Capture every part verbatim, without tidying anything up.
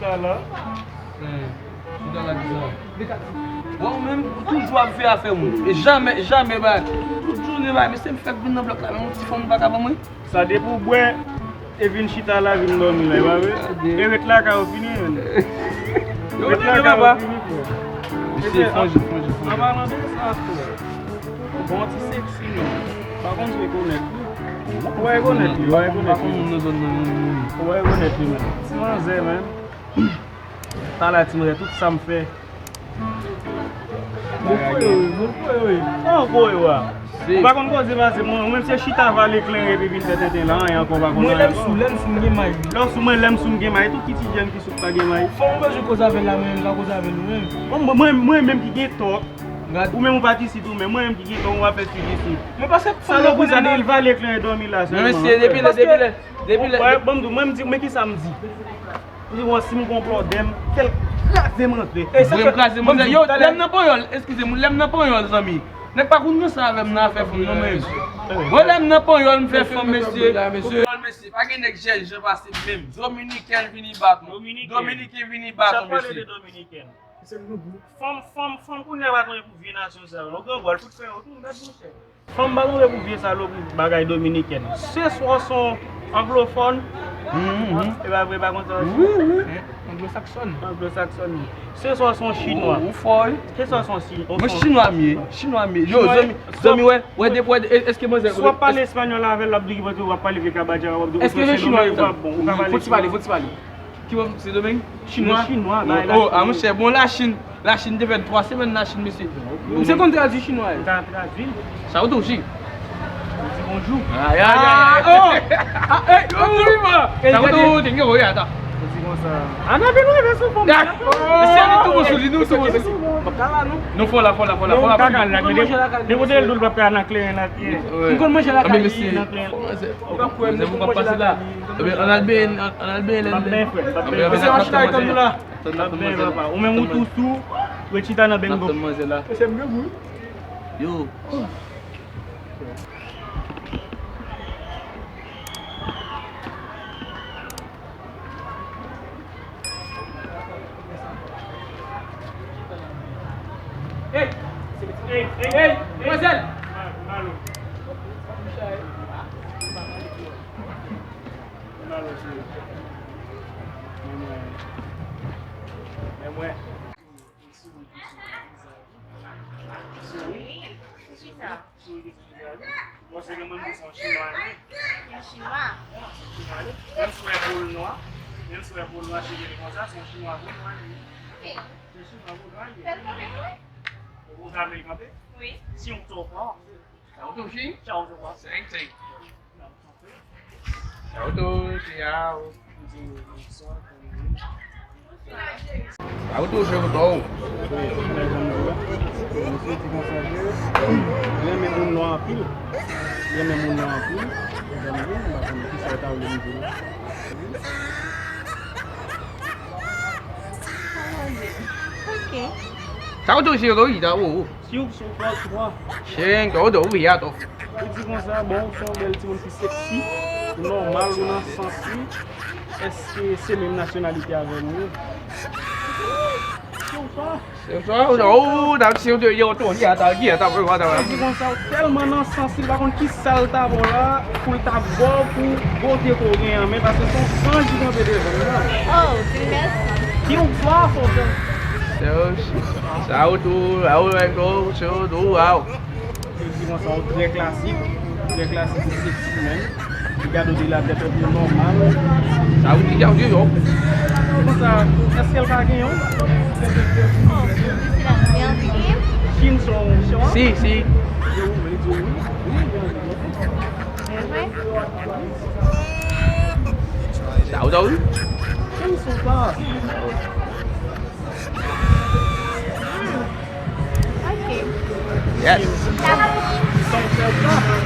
Sa la. Chita la kisa? Bon, ou menm, ou toujou ap fè afè moun. E jamè, jamè, ba, tout jounen, ba, mesye, m fèk vin nan blòk la, men yon ti fanm ou pa ka ban mwen. Sa depi w bwè, e vin chita la, vin dòmi la, e pa vre? E ret lakay ou fini, menm. Ret lakay ou fini, frè. Mesye, fon, fon, fon. An palan de sa, frè. Bon, ti seksi, menm. Pa konn si w rekonèt li. Ou rekonèt li, ou rekonèt li. Ou rekonèt li, menm. Ti manzè, menm. Talè a ti mwen, tout sa m fè. Mwen voye wi, mwen voye wi. Sa w voye w a? Ou pa konn koze pase mwen, ou menm se chita vale kleren epi vin fè tenten la, anyen ankò ou pa konn anyen ankò. Mwen lè m sou, lè m sou m gen may wi. Lè w sou mwen, lè m sou m gen may, tout ki ti jèn ki sou pa gen may. Fò mwen pa jwe koze avè l la, mwen menm m pa koze avè l mwen menm. Bon, mwen, mwen, mwen menm ki gen tò. Ou menm ou pa t isit ou menm, mwen menm ki gen tò, ou ap fè swiv isit. Mwen pase sa lòbri sa de vale kleren dòmi la sèlman. Mwen mesye, depi lè, depi lè, depi lè. Bon, m di, mwen m di, men kisa m di? M di, bon, si m gon pwoblèm, fè l kraze m antre. Vre m kraze m antre. Yo, lè m nan panyòl, eskize m, lè m nan panyòl, zanmi. Nèg pa konn nan sa avè m nan afè fanm nan, men. Bon, lè m nan panyòl, m fè fanm, mesye. Panyòl, mesye. Pa gen nèg jèn jan pase m menm. Dominikèn vini bat ou. Dominiken vini bat ou, mesye. Fanm, fanm, fanm, kounye a pa konnen pou vye nasyon sa yo. Yon grangou al fout fè yo tou nèt, monchè. Fanm pa tonbe pou vye salopri bagay dominikèn. Se swa w se yon anglofòn. E pa vre, pa konn sa w di. Anglo-saksòn. Anglo-saksòn, wi. Se swa w se yon chinwa. Ou fò, wi. Se swa w se yon chi-, mwen chinwa m ye. Chinwa m ye. Yo, zanmi, zanmi, wè, wè, depi, wè, èske manzè. Swa w ap pale espanyòl avè l, l ap di w ap pale vye kabadjaka, w ap di w se chinwa, ou pa bon, ou ka pale chinwa. Fò ti pale, fò ti pale. Ki bò se Domeng? Chinwa. Chinwa, bay Lachin. Oh, a monchè, bon, Lachin, Lachin te fè twa semèn Lachin, mesye. Misye konn tradui chinwa, e. Ou ka tradui l. Sa ou tou, chi. Ou di bonjou. Ay, ay, ay, ay. Ah, oh! Ah, eh, oh, oh, oh. Sa ou tou, te gen, oh, ata. Ou di konsa. Ann ap vin rive sou fanm nan. Mesye, nou tou bon sou li, nou tou bon sou li. M ap ka la, non. Non, fò la, fò la, fò la, fò la. Depi w te l dou l p ap ka nan kleren nan pye. M konn manje lakay li nan kleren. Ou pa kwè m, m konn manje lakay li. Ebyen, ann al benyen, ann al benyen lè l lè. Mesye, machina tann nou la. N ap benyen, papa. Ou menm ou tou sou, ret chita nan bengo. Mesye, m gen gou. Yo. Hey! Hey! Hey! Hey! Demwazèl! Men mwen. Men mwen. Wi, kisa? Bon, se gen moun ki se yon chinwa li. Yon chinwa? Yon chinwa li. Menm si w wè po l nwa, menm si w wè po l nwa, cheve li konsa, se yon chinwa po nwa li. Ok. Se chinwa po nwa li. Fè l kanpe pou mwen. Ou ta vle l kanpe? Wi. Si w to pa. Tchao, touchi. Tchao, to pa. Seng, seng. Sa ou tou, chè a ou. Sa ou tou, chè ou tou. Renmen moun nwa anpil. Renmen moun nwa anpil. Ok. Sa ou tou, chè ou tou, chè ou. Siw, siw fò twa. Chen, to, to, wi, ato. Li di konsa, bon, ou se yon bèl timoun ki seksi, ou nòmal, ou nan sans li. Èske se menm nasyonalite avè nou? Siw fò. Se sa, ou, ou, dan, si ou te, yo, to, li, ata, li, ata, ata. Li di konsa, ou tèlman nan sans li, pa konn ki sa l ta ba w la, pou l ta ba w pou bote ke w gen an, men paske se yon anj ki kanpe devan l la. Oh, di mèsi. Ki yon fwa fò fè. Sa ou tou, a ou menm tou, se ou tou, waw. Li di konsa, ou trè klasik, trè klasik, ou seksi menm. Li gade w de la tèt o pye nòmal. Sa ou di, sa ou di, yo. Konsa, èske l ka gen yon? Oh, di si la bèl. Chin se yon chwa? Si, si. Li di wi, li di wi. Wi, li di wi. Sa ou di, wi. Chin se yon chwa. Ok. Yes.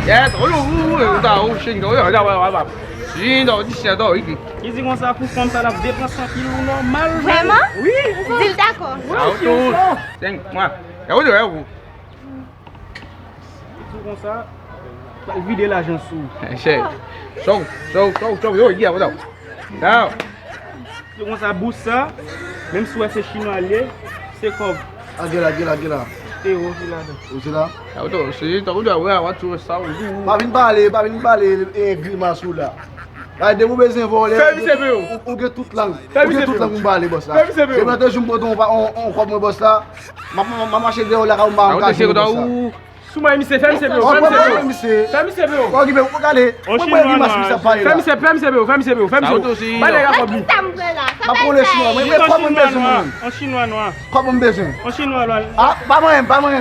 Yes. Oh, yo, oh, oh, oh, oh, Shin, oh, yo, yo, yo, yo. Shin, oh, this, oh, iki. Li di konsa pou fanm sa l ap depanse anpil ou nòmal. Vrèman? Wi, se sa. Di l dakò. Wi, ah, shin, oh, shin. Thank, mwa. Ya, oh, yo, oh. Li di konsa, l al vide lajan sou ou. Chè. Show, show, show, show, yo, yeah, what up? Now. Se konsa, bous sa, menm si w wè se chinwa l ye, se kòb. A, gen la, gen la, gen la. Ewo ki ladan. Ou se la? A, ou se, tankou di a, wè, a, w a tou sa, ou di, ou. Pa vin pale, pa vin pale, e, grimas ou la. Gade, ou bezwen vòlè, ou, ou, ou gen tout lang. Ou gen tout lang pou pale, bòs la. Depi nan te jou m pote yon, yon, yon kòb mwen, bòs la, m ap, m ap, m ap mache deyò la, ka ou m pa, m kache, bòs la. Sou mwen, misye, fè misye pe yo, fè misye pe yo. Fè misye pe yo. Ou okipe, ou gade. Mwen mwen grimas misye ap pale la. Fè misye, fè misye pe yo, fè misye pe yo, fè misye pe yo. Ba nèg la kòb li. Sa m pran la, sa m pran la. Mwen, mwen, kòb mwen bezwen, mwen. An chinwa nwa. Kòb mwen bezwen. An chinwa nwa. A, pa mwen, pa mwen.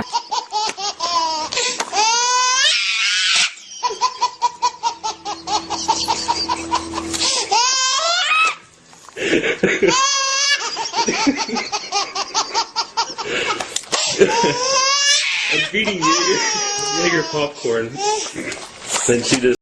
I'm feeding Jaeger, Jaeger popcorn. Then she just